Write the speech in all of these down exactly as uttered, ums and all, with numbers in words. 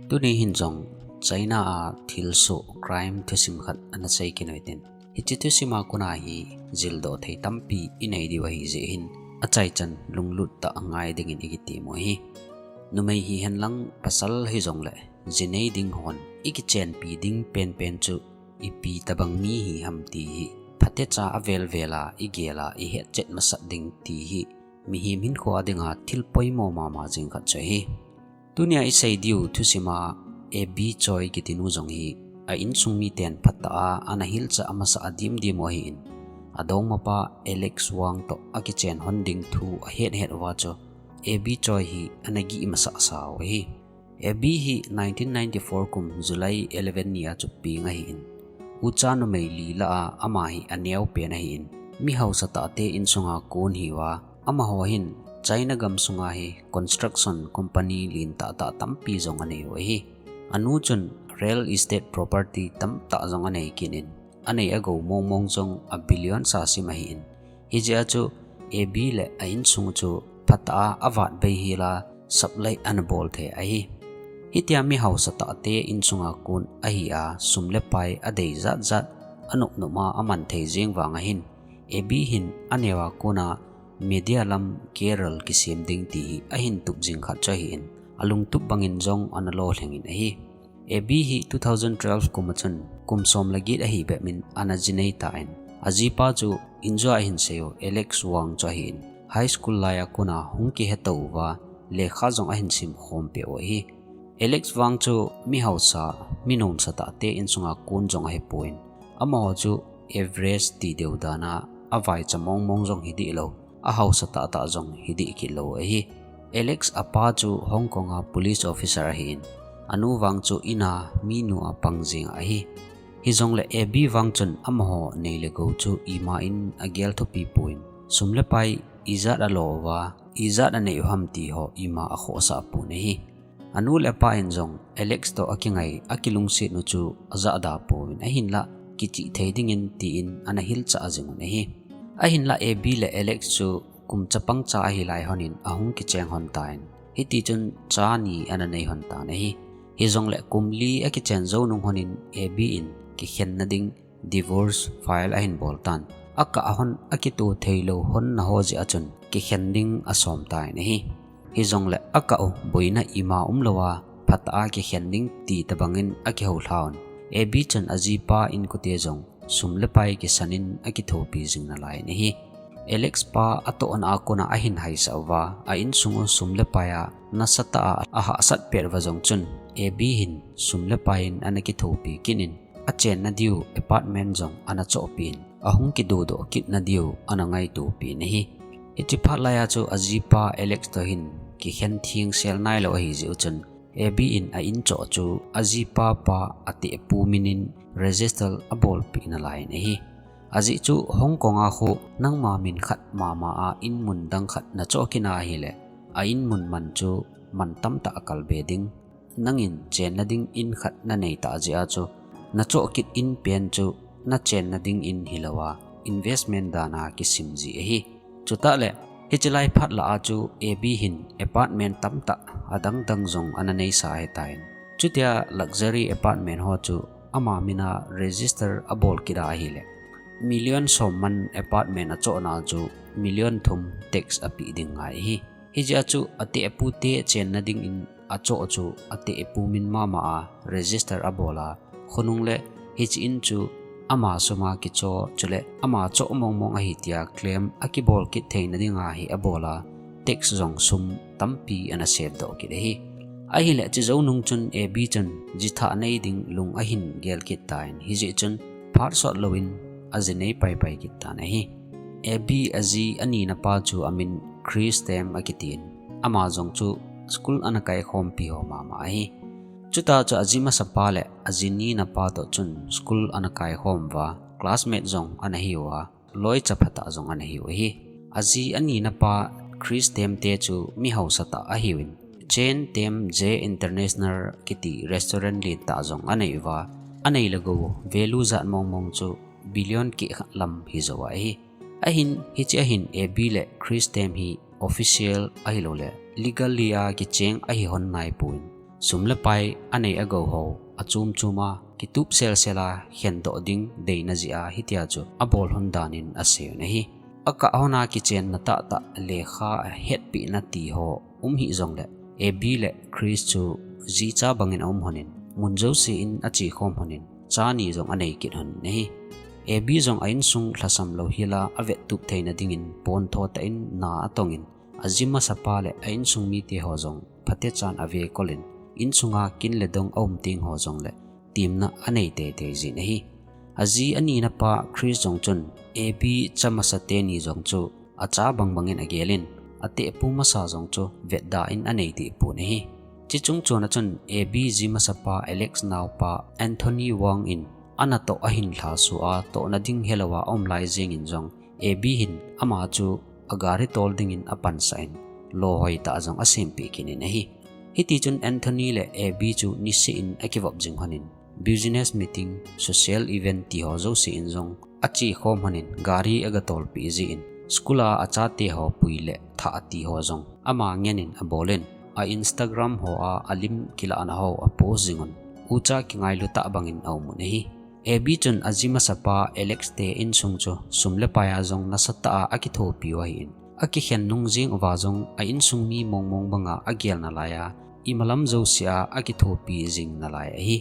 Tuni hin jong China a thilsoh crime thusim khat ana sei kit u hitin. Hiche thusim a kon a hi jildoh thei tampi inei diu ahi jeh hin achaichan lunglut tah ngai dingin ikitem u ahi. Numei hihen lang pasal hijongle jinei ding hon ikichenpi ding penpen chu ipi tabang mi hi ham ti hi phatecha avel vel a igel a ihetchet masat ding ti hi mihem hinkho a dinga thil poimo mama jing khat chu ahi. Tunia isei diu thusim a Abby Choi kiti nu jong hi a insung miten phatah a ana hilchah amasa a dimdim u ahin, adongmapa Alex Wang toh akichen hon ding thu ahet het uva chu Abby Choi hi ana gih masasa u ahi. Abby hi nineteen ninety-four kum July eleven ni a chu peng ahin, ucha numei li lah a ama hi aneo pen ahin, mi hausatah te insunga kon ahiuva, amaho hin China gamsunga hi construction company lentah tah tampi jong anei u ahi. Anu chun real estate property tamtah jong anei kit in, anei agou mong mong jong a billion sa sim ahin. Hijeh a chu Abby le a insung chu phatah a avat bei hel a supply ana bol thei ahi. Hitia mi hausatah te insunga kon ahi a sum le pai adei jat jat anop nop a aman thei jeng vang ahin, Abby hin aneo a kon a media lam career kisem ding ti hi ahin tup jing khat chu ahin, alungtup bangin jong ana lolhing in ahi. Abby hi two thousand twelve kum a chun kum som le get ahi bep in ana jinei tan, ajipa chu injua ahin sei u Alex Wang chu ahin, high school lai a kon a hung kihetou uva lekha jong ahin sim khom peh u ahi. Alex Wang chu mi hausa, mi nomsatah te insunga kon jong ahipon, amaho chu average ti deu dan a avaicha mong mong jong hi dih lou, a hausatah tah jong hi dih kit lou ahi. Alex apa chu Hong Kong a police officer ahin, anu vang chu in a minu a pang jing ahi. Hijongle Abby vang chun amaho nei le gou chu ima in agel thupi pon, sum le pai ijat alo uva, ijat anei u ham ti ho ima akhohsah pon ahi. Anu le apa in jong Alex toh akingai, akilungset u chu ajahda pon, ahinlah kichih thei dingin tin ana hilchah jing un ahi. Ahinlah Abby le Alex chu kum chapang cha ahi lai hon in ahung kicheng hon tan, hitichun cha ni ana nei hon tan ahi. Hijongle kum li akichen jou nung hon in Abby in kikhenna ding divorce file ahin bol tan. Akah hon akitoh thei lou hon na ho jeh a chun kikhen ding asom tan ahi. Hijongle akah u boina ima um lou a phatah a kikhen ding ti tabangin akihou lha un, Abby chun ajipa inkote jong sum le pai kisan in akithopi jing nalai in ahi. Alex pa atohna a kon a ahin haisah uva, a insung u sum le pai a nasatah a ahahsat pet uva jong chun, Abby hin sum le pai in ana kithopi kit in, achenna diu apartment jong ana chohpeh in, ahung kidodoh kitna diu ana ngaitopi in ahi. Hiche phat lai a chu ajipa Alex toh hin kikhen theng sel nailou ahi jeh u chun, Abby in a in choh chu ajipa pa atehpu min in register abolpeh nalai in ahi. Ajeh chu Hong Kong a khu nangma min khat mama a in mun dang khat nachoh kit na ahile, a in mun man chu man tamtah akalbe ding. Nangin chenna ding in khat nanei tah jeh a chu, nachoh kit in pen chu nachenna ding in hilou a, investment dan a kisim ji ahi. Chutah le, hiche lai phat lah a chu Abby hin apartment tamtah adang dang jong ana neisa ahitan. Chutia luxury apartment ho chu ama min a register abol kit a ahile, million som man apartment achohna chu million thum tax apeh ding ngai ahi. Hijeh a chu atehpu te chenna ding in achoh chu atehpu min mama a register abol a, khonung le hiche in chu ama sum a kichoh chule ama choh mong mong ahi tia claim akibol kit theina ding a hi abol a, tax jong sum tampi ana save doh kit ahi. Ahile hiche jou nung chun Abby chun jithah nei ding lung ahin gel kit tan, hijeh chun phat sot louvin ajinei paipai kit tan ahi. Abby aji anina pa chu amin Chris Tam akitin, ama jong chu school ana kaikhompi ho mama ahi. Chutah chu aji masapa le aji nina pa toh chun school ana kaikhom uva, classmate jong ana hiuva, loicha phatah jong ana hiu ahi. Aji anina pa Chris Tam te chu mi hausatah ahiuvin, Chain Tam J International kiti restaurant lentah jong anei uva, anei le gou value jat mong mong chu billion keh khat lam hijou ahi. Ahin, hiche ahin Abby le Chris Tam hi official ahiloule legally a kicheng ahi hon naipon, Sum le pai anei agou ho achom chom a kitup sel sel a khendoh ding deina jeh a hitia chu abol lhon dan in asei un ahi. Akah lhon a kichenna tahtah lekha hetpehna ti ho um hih jongle, Abby le Chris chu jicha bangin aum lhon in, mun jouse in ache khom lhon in, cha ni jong anei kit lhon in ahi. Abby jong a insung lhasam louhel a avettup theina dingin pontho tah in na atong in, aji masapa le a insung mite ho jong phatechan ave kol in, insunga kin le dong aum teng ho jongle temna anei teitei jin ahi. Aji anina pa Chris jong chun Abby cha masa teni jong chu acha bang bangin agel in, atehpu masa jong chu vetda in anei deh pon ahi. Chuche chungchon a chun Abby ji masapa Alex naopa Anthony Wong in anatoh ahin lhaso a tohna ding helou a aum lai jeng in jong Abby hin ama chu agari tol dingin apansah in, lo hoitah jong asempeh kit in ahi. Hitichun Anthony le Abby chu niseh in akivop jing lhon in, business meeting, social event ti ho jouse in jong ache khom lhon in, gari agatolpeh jin, school a achate ho pui le thah ti ho jong ama ngen in abol in, a Instagram ho a alim kilahna ho apost jing un, ucha kingailu tah bangin aum un ahi. Abby chun aji masapa Alex te insung chu sum le pai a jong nasatah a akithopi u ahin, akikhen nung jeng uva jong a insung mi mong mong banga agel nalai a, imalam jouse a akithopi jing nalai ahi.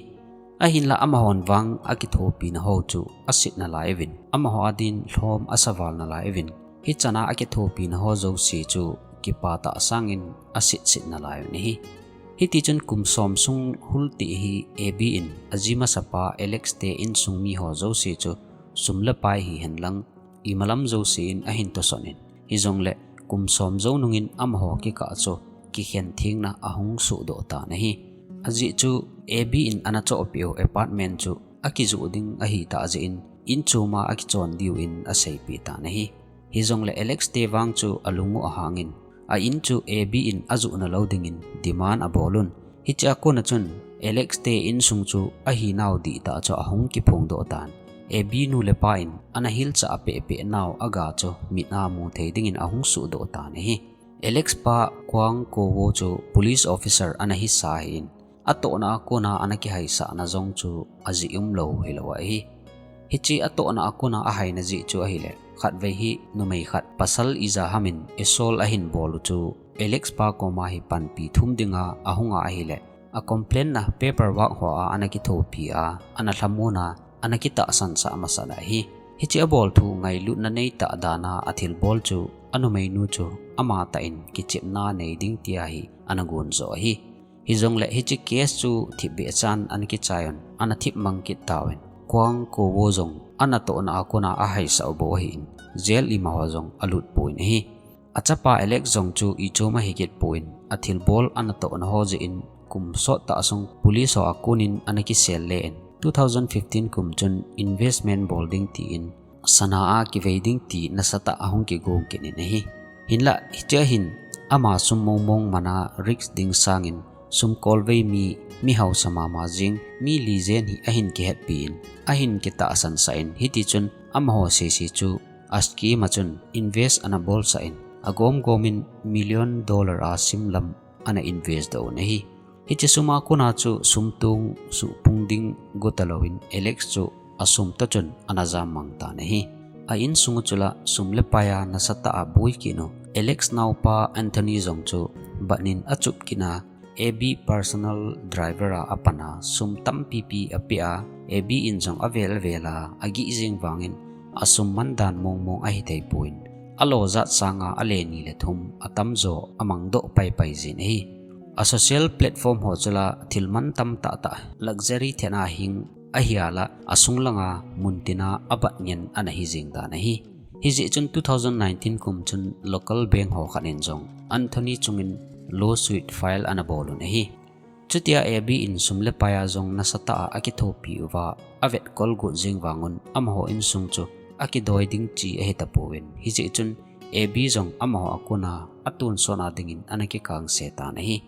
Ahinla amahon vang akithopina ho chu aset nalai uvin, amaho adin lhom asa val nalai uvin, hichan a akithopina ho jouse chu kipah tah sangin aset set nalai un ahi. Hitichun kum som sung hul tih hi Abby in aji masapa Alex te insung mi ho jouse chu sum le pai hihen lang imalam jouse in ahin tosot in, hijongle kum som jou nungin amaho kikah chu kikhen thengna ahung sohdoh tan ahi. Ajeh chu Abby in ana chohpeh u apartment chu akijoh ding ahitah jeh in, in chom a akichon diu in aseipeh tan ahi. Hijongle Alex te vang chu alung u ahang in, a in chu Abby in ajoh nalou dingin demand abol un. Hichea kona chun Alex te insung chu ahinau dihtah chu ahung kiphongdoh tan, Abby nu le pa in ana hilchah pehpeh nau aga chu mit a mu thei dingin ahung sohdoh tan ahi. Alex pa Kwang Kuo Wo chu police officer ana hisa ahin, atohna a kona ana kihaisahna jong chu ajeh umlou hilou ahi. Hiche atohna a kona ahaina jeh chu ahile, khatvei hi numei khat pasal ija ham in assault ahin bol u chu Alex pa koma hi panpi thum dinga ahunga ahile, a complaint na paperwork ho a ana kithopi a, ana lhamon a, ana kitahsan sah masat ahi. Hiche abol thu ngailutna neitah dan a athilbol chu anumeinu chu amatah in kichepna nei ding tia hi ana gon joh ahi. Hijongle hiche case chu thipbeh chan ana kichai un, ana thip mang kit tauvin, Kwang Kuo Wo jong anatohna a kona ahaisah u bou ahin, jail ima ho jong alut pon ahi. Achapa Alex jong chu ichom ahikit pon, athilbol anatohna ho jeh in kum sottah sung police ho a konin ana kisel le in, two thousand fifteen kum chun investment bol ding tin, sana a kivei ding ti nasatah ahung kigong kit in ahi. Hinlah hichea hin ama sum mong mong man a risk ding sangin, sum kolvei mi, mi hausa mama jeng mi li jen hi ahin kihetpi in, ahin kitahsan sah in, hitichun amaho sese chu a scheme a chun invest ana bolsah in, agom gom in million dollar a simlam ana invest doh un ahi. Hiche sum a kona chu sumtong suhpung ding got alouvin Alex chu asum toh chun ana jammang tan ahi. A insung u chu la sum le pai a nasatah a boi kit u Alex naopa Anthony jong chu bat in achup kit a, Abby personal driver a apan a sum tampipi apeh a, Abby in jong avel avel a agih jeng vangin asum man dan mong mong ahithei pon, alo jat sanga ale ni le thum atamjo amangdoh paipai jin ahi. A social platform ho chu la thil mantam tahtah luxury thet a hing ahia la asung langa muntina abat ngen ana hijeng dan ahi. Hijeh chun two thousand nineteen kum chun local bank ho khat in jong Anthony chungin lawsuit file ana bol un ahi. Chutia Abby in sum le pai a jong nasatah a akithopi uva avetkol got jeng vangun amaho insung chu akidoi ding chi ahitapouvin, hijeh chun Abby jong amaho a kona atonsot a dingin ana kikangse tan ahi.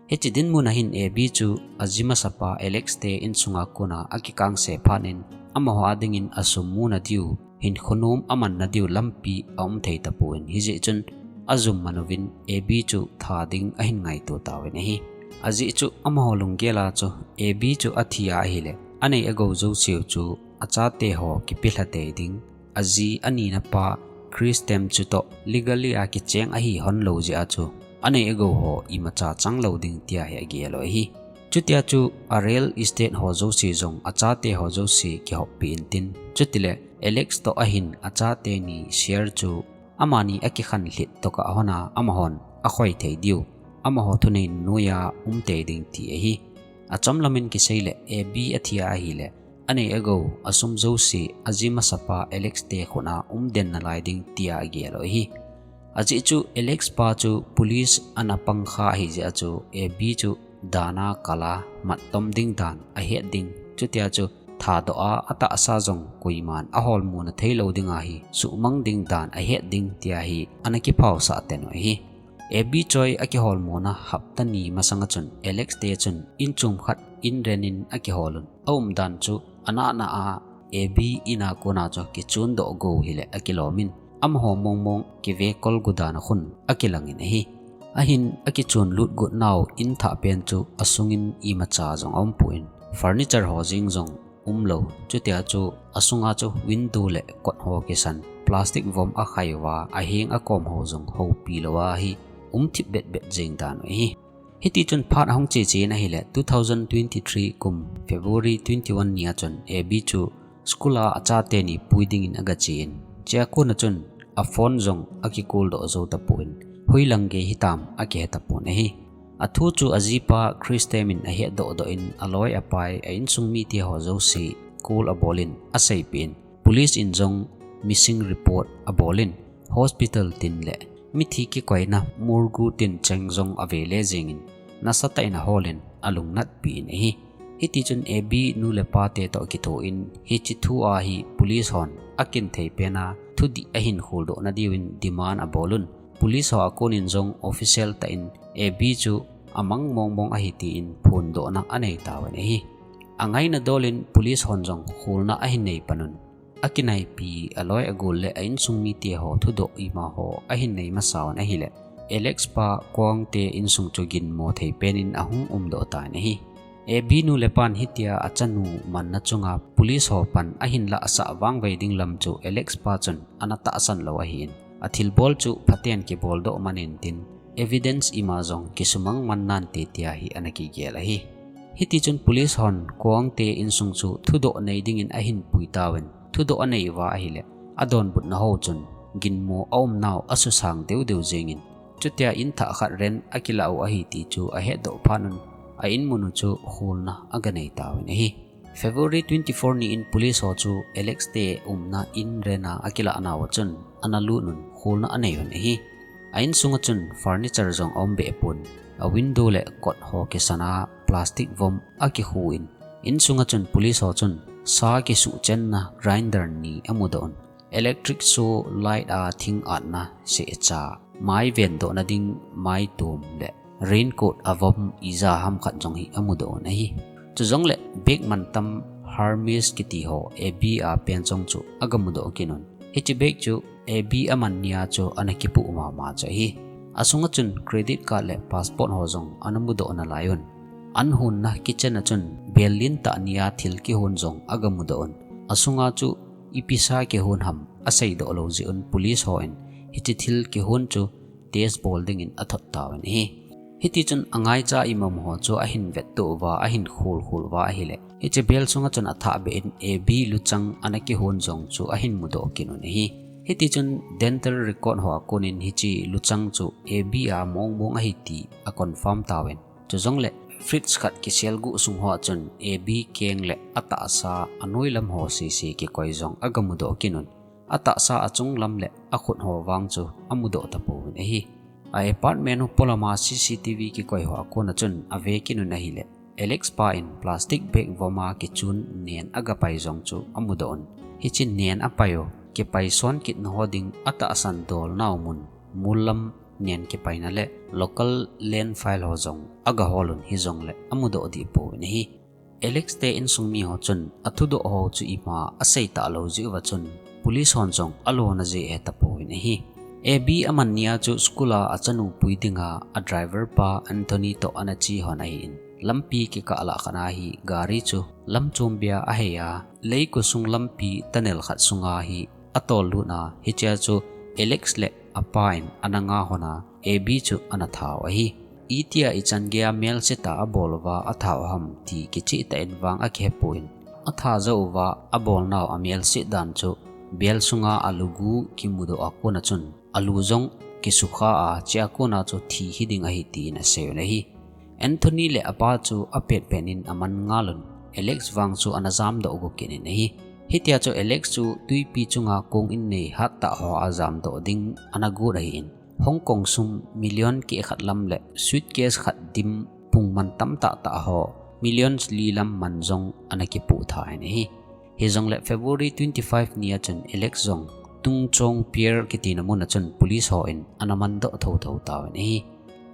Hiche dinmun a hin Abby chu aji masapa Alex te insunga kona akikangse phat in amaho a dingin asum muna diu, hinkho nom amanna diu lampi aum thei tapouvin, hijeh chun ajum man uvin Abby chu tha ding ahin ngaito tauvin ahi. Ajeh chu amaho lunggel a chu Abby chu athi ahile, anei agou jouseu chu achate ho kipelha tei ding, aji anina pa Kristen chu toh legally a kicheng ahi hon lou jeh a chu anei agou ho imacha chang lou ding tia hi agel u ahi. Chutia chu a real estate ho jouse jong, achate ho jouse kihoppi intin, chutile Alex toh ahin achate ni share chu amani akikhen lhit tokah hon a amahon akhoi thei diu, amaho thunei noiya um tei ding ti ahi. Achomlam in kisei le Abby athi ahile, anei agou, asum jouse, aji masapa Alex te khut a um den nalai ding tia agel u ahi. Ajeh chu Alex pa chu police ana pang kha ahi jeh a chu Abby chu dan a kal a mattom ding dan ahet ding, chutia chu thadoh a atahsa jong koiman aholmona theilou ding ahi, suhmang ding dan ahet ding tia hi ana kiphaosah ten u ahi. Abby choi akiholmona hapta ni masanga chun Alex te chun in chom khat in rent in akihol un, aumdan chu anahna a Abby in a kona chu kichon doh gou hile akilom in, amaho mongmong kivekol gu dan a khun akilang in ahi. Ahin akichon lut got nau in thah pen chu asungin imacha jong aumpoi, furniture ho jeng jong umlou, chutia chu asunga chu window le kot ho kisan, plastic vom akhai uva aheng akom ho jong houpi lou a hi um thip betbet jeng dan u ahi. Hitichun phat ahung cheche in ahile, two thousand twenty-three kum February twenty-one ni a chun Abby chu school a achate ni pui dingin agache in, chea kona chun a phone jong akikol doh jou tapon, hoilang gei hitam akihe tapon ahi. Athu chu ajipa Kristen in ahetdoh doh in, aloi apai, a insung mite ho jouse call abol in aseipeh in, police in jong missing report abol in, hospital tin le mithi kikoina morgue tin cheng jong avele jengin, nasatah in ahol in alungnatpi in ahi. Hitichun Abby nu le pa te toh kitho in, hiche thu a hi police hon akinthei pen a thudih ahin kholdoh na diuvin demand abol un, police ho a konin jong official tah in Abby chu amang mongmong ahi tin phondohna anei tauvin ahi. Angaina dol in police hon jong kholna ahin nei pan un, akinaipi aloi agol le a insung mite ho thudoh ima ho ahin nei masa un ahile, Alex pa Kwang te insung chu ginmo thei pen in ahung umdoh tan ahi. Abby nu le pan hitia achanu manna chunga police ho pan ahin lahsah vangvei ding lam chu Alex pa chun ana tahsan lou ahin, athilbol chu phaten kiboldoh man intin, evidence ima jong kisumang man nante tia hi ana kigel ahi. Hitichun police hon Kwang te insung chu thudoh nei dingin ahin pui tauvin, thudoh anei uva ahile, adonbutna ho chun ginmo aumnau asusang deudeu jengin, chutia in thah khat rent akilah u ahi ti chu ahetdoh phat un, a inmun u chu kholna aganei tauvin ahi. February twenty-four ni in police ho chu Alex te umna in rent a akilah nau a chun ana lut un, kholna anei un ahi. A insunga chun furniture jong aum behpon, a window le kot ho kisan a plastic vom akikhu in, insunga chun police ho chun sa kisuhchenna grinder ni amudoh un, electric saw, light a thing atna, secha, mai vendohna ding maitum le raincoat avom ija ham khat jong hi amudoh un ahi. Chujongle bag mantam Hermes kiti ho Abby a pen jong chu agamudoh kit un. Hiche bag chu Abby aman nia chu ana kipoh mama chu ahi. Asunga chun credit card le passport ho jong ana mudoh nalai un. An honna kitchen a chun bel lentah nia thil kihon jong agamudoh un. Asunga chu ipi sa kihon ham aseidoh lou jeh un police hon hiche thil kihon chu test bol dingin athot tauvin ahi. Hitichun angaicha imam ho chu ahin vettoh uva, ahin kholkhol uva ahile, hiche bel sunga chun athahbeh in Abby luchang ana kihon jong chu ahin mudoh kit un ahi. Hitichun dental record ho a konin hiche luchang chu Abby a mongmong ahi ti aconfirm tauvin, chujongle fridge khat kiselguh sung ho a chun Abby keng le atahsa anoilam ho sese kikoi jong agamudoh kit un, atahsa achunglam le akhut ho vang chu amudoh tapouvin ahi. A apartment u polama CCTV kikoi ho a kona chun ave kit un ahile, Alex pa in plastic bag voma kichun nen agapai jong chu amudoh un. Hiche nen apai u kipai son kitna ho ding atahsan dolnau mun, mol lam nen kipaina le local landfill ho jong agahol un, hijongle amudoh dehpouvin ahi. Alex te insung mi ho chun athudoh ho chu ima asei talou jeh uva chun police hon jong alona jeh ahetapouvin ahi. Abby aman nia chu school a achanu pui dinga a driver pa Anthony toh ana che hon ahin, lampi kikah lah khat a hi gari chu lamchom bia ahei a, leiko sung lampi tunnel khat sunga hi atol lut a, hichea chu Alex le apa in ana nga hon a, Abby chu ana thau ahi. Itia ichan geia melse tah a abol uva athau ham ti kicheh tah in vang akihepon, atha jou uva abolnau amelse dan chu bel sunga alugu kimudoh a kona chun alu jong kisukha a, chea kona chu thi hiding ahi tin aseiyu ahi. Anthony le apa chu apetpet in aman ngal un, Alex vang chu ana jamdoh gukit in ahi. Hitia chu Alex chu twipi chunga kong innei hattah ho a jamdoh ding ana got ahin, Hong Kong sum million keh khat lam le suitcase khat dim pung man tamtah tah ho millions li lam man jong ana kipoh tha in ahi. Hijongle February twenty-five nia chun Alex jong Tung Chong Pier kitina muna chun police hon ana mandoh thotho tauvin ahi.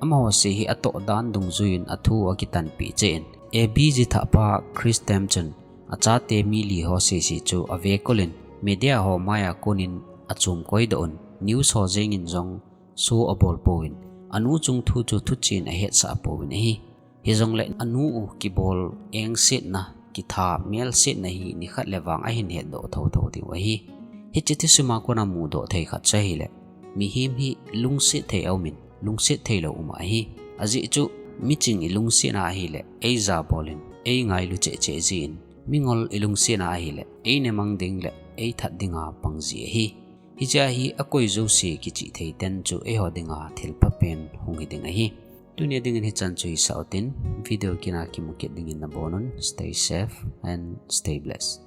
Amaho se hi atoh dan dungjuiyin athu akitanpeh cheh in, Abby jithah pa Chris Tam chun achate mi li ho sese chu avekol in, media ho maiya konin achom koidoh un, news ho jengin jong show abol pouvin, anu chung thu chu thuchen ahetsah pouvin ahi. Hijongle anu u kibol engsetna, kitha melsetna hi nikhat le vang ahin hetdoh thotho diu ahi. Hiche thusim a kona mudoh thei khat chu ahile, mihem hi lungset thei aumin, lungset theilou um ahi. Ajeh chu miching ilungset na ahile eijabol in, eingailu cheh cheh jin, mingol ilungset na ahile einemang ding le eithat dinga pang ji ahi. Hichea hi akoi jouse kicheh thei ten chu eiho dinga thilpha pen hung hiding ahi. Tunia dingin hichan chu hisah utin, video kina kimu kit dingin nabonun, stay safe and stay blessed.